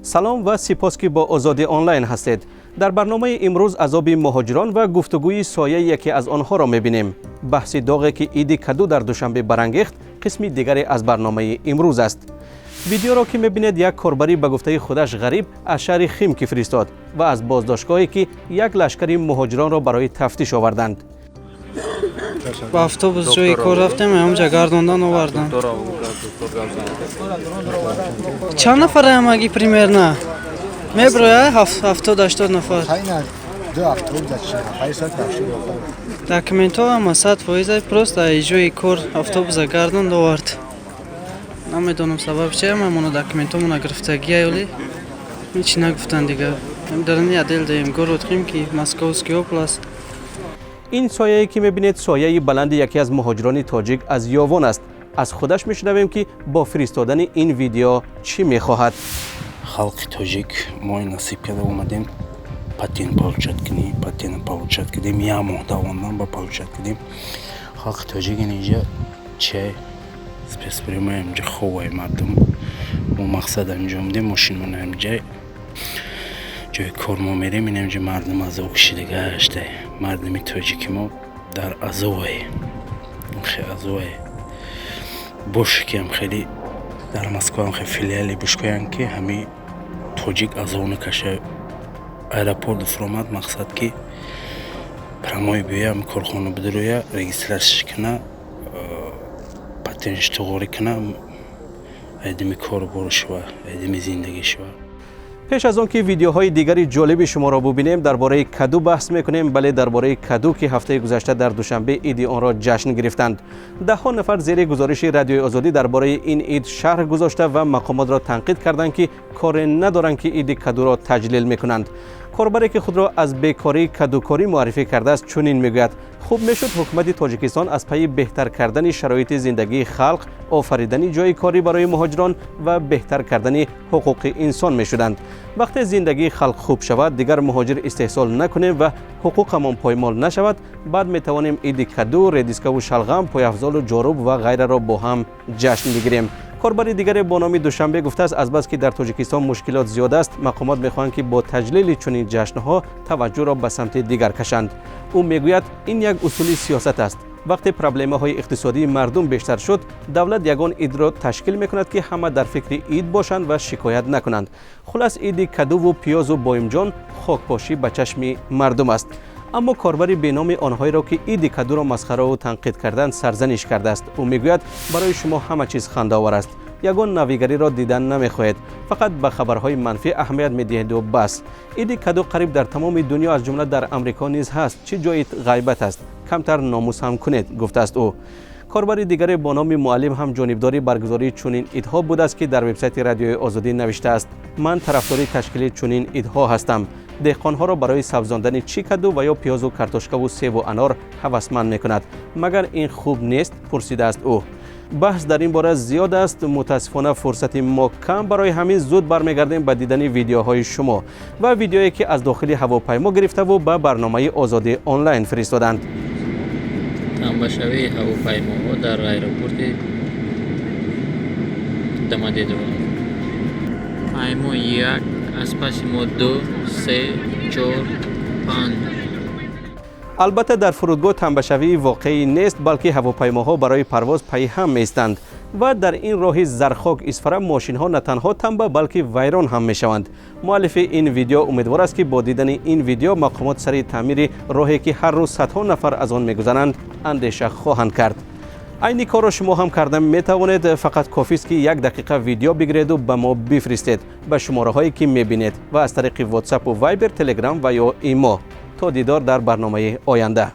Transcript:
Салом ва сипос, ки бо Озодӣ Онлайн ҳастед. Дар барномаи имрӯз азоби муҳоҷирон ва гуфтугӯи сояи яке аз онҳоро мебинем. Баҳси доғе, ки иди каду дар Душанбе барангехт, қисми дигаре аз барномаи имрӯз аст. Видеоро, ки мебинед, як корбарӣ, ба гуфтаи худаш ғариб, аз шаҳри Химки фиристод ва аз боздоштгоҳе, ки як лашкари муҳоҷиронро барои тафтиш оварданд. Ба автобус ҷои кор рафтем, ҳамҷа гардондан овардан. Чанд нафар ҳамагӣ примерно меброя, 70-80 нафар. Документҳо ҳама 100%, просто ҷои кор автобуса гардонд, овард. Намедонам, сабаб чи. Ҳамамона документҳомона гирифтагия, оли ҳечи нагуфтанд дигар. Дарини отдел даем, город Химки, Московский область. Ин сояе, ки мебинед, сояи баланди яке аз муҳоҷирони тоҷик аз Ёвон аст. Аз худаш мешунавем, ки бо фиристодани ин видео чӣ мехоҳад. Халқи тоҷик, мо насиб карда омадем патент получать кунем. Патент получать кардем, як моҳ давондан ба получать кардем. Халқи тоҷик, инҷа че спецприёма, инҷа ховай мардум. Мо мақсад инҷо омадем, мошинмона инҷа, ҷои кор мо мерем. Инҷа мардум азоб кашида гашта. Мардуми тоҷики мо дар азовае, азовае. Боше, ки ам хеле дар Москва ам хеле филиале бишкоянд, ки ҳами тоҷик азоб накаша. Аэропорт фуромад, мақсад ки прямой биёя, корхона бидуроя, регистрация куна, патентш туғорӣ куна, айдими кору бору шува, айдими зиндагӣ шува. Пеш аз он ки видеоҳои дигари ҷолиби шуморо бубинем, дар бораи каду баҳс мекунем. Бале, дар бораи каду, ки ҳафтаи гузашта дар Душанбе иди онро ҷашн гирифтанд. Даҳҳо нафар зери гузориши Радиои Озодӣ дар бораи ин ид шарҳ гузошта ва мақомотро танқид карданд, ки коре надоранд, ки иди кадуро таҷлил мекунанд. Корбаре, ки худро аз бекории кадукорӣ муаррифӣ кардааст, чунин мегӯяд: «Хуб мешуд, ҳукумати Тоҷикистон аз пайи беҳтар кардани шароити зиндагии халқ, офаридани ҷойи корӣ барои муҳоҷирон ва беҳтар кардани ҳуқуқи инсон мешуданд. Вақте зиндагии халқ хуб шавад, дигар муҳоҷир истеҳсол накунем ва ҳуқуқамон поймол нашавад, баъд метавонем иди каду, редискаву шалғам, пойафзолу ҷоруб ва ғайраро бо ҳам ҷашн бигирем». Корбари дигаре бо номи Душанбе гуфтааст, азбаски дар Тоҷикистон мушкилот зиёд аст, мақомот мехоҳанд, ки бо таҷлили чунин ҷашнҳо таваҷҷӯҳро ба самти дигар кашанд. Ӯ мегӯяд, ин як усули сиёсат аст. Вақте проблемаҳои иқтисодии мардум бештар шуд, давлат ягон идро ташкил мекунад, ки ҳама дар фикри ид бошанд ва шикоят накунанд. Хулас, иди кадуву пиёзу боимҷон хокпошӣ ба чашми мардум аст. Аммо корбари беноми онҳоеро, ки иди кадуро масхараву танқид карданд, сарзаниш кардааст. Ӯ мегӯяд, барои шумо ҳама чиз хандаовар аст, ягон навигариро дидан намехоҳед, фақат ба хабарҳои манфӣ аҳамият медиҳеду бас. Иди каду қариб дар тамоми дунё, аз ҷумла дар Амрико низ ҳаст. Чӣ ҷои ғайбат аст? Камтар номус ҳам кунед, гуфтааст ӯ. Корбари дигаре бо номи Муаллим ҳам ҷонибдори баргузории чунин идҳо будааст, ки дар вебсайти Радиои Озодӣ навиштааст: «Ман тарафдори ташкили чунин идҳо ҳастам. Деҳқонҳоро барои сабзондани чӣ каду ва ё пиёзу картошкаву севу анор ҳавасманд мекунад. Магар ин хуб нест?» пурсидааст ӯ. Баҳс дар ин бора зиёд аст, мутаассифона, фурсати мо кам. Барои ҳамин зуд бармегардем ба дидани видеоҳои шумо ва видеое, ки аз дохили ҳавопаймо гирифтаву ба барномаи Озодӣ Онлайн фиристоданд. Тамбашавии ҳавопаймоҳо дар аэропорти Домодедово. Ай мо як, аз паси мо ду, се, чор, панҷ. Албатта, дар фурудгоҳ тамбашавии воқеӣ нест, балки ҳавопаймоҳо барои парвоз пайи ҳам меистанд ва дар ин роҳи Зархок Исфара мошинҳо на танҳо тамба, балки вайрон ҳам мешаванд. Муаллифи ин видео умедвор аст, ки бо дидани ин видео мақомот сари таъмири роҳе, ки ҳар рӯз садҳо нафар аз он мегузаранд, андеша хоҳанд кард. Айни корро шумо ҳам карда метавонед. Фақат кофист, ки як дақиқа видео бигиреду ба мо бифиристед ба шумораҳое, ки мебинед, ва аз тариқи Ватсапу Вайбер, Телеграм ва ё Имо. То дидор дар барномаи оянда.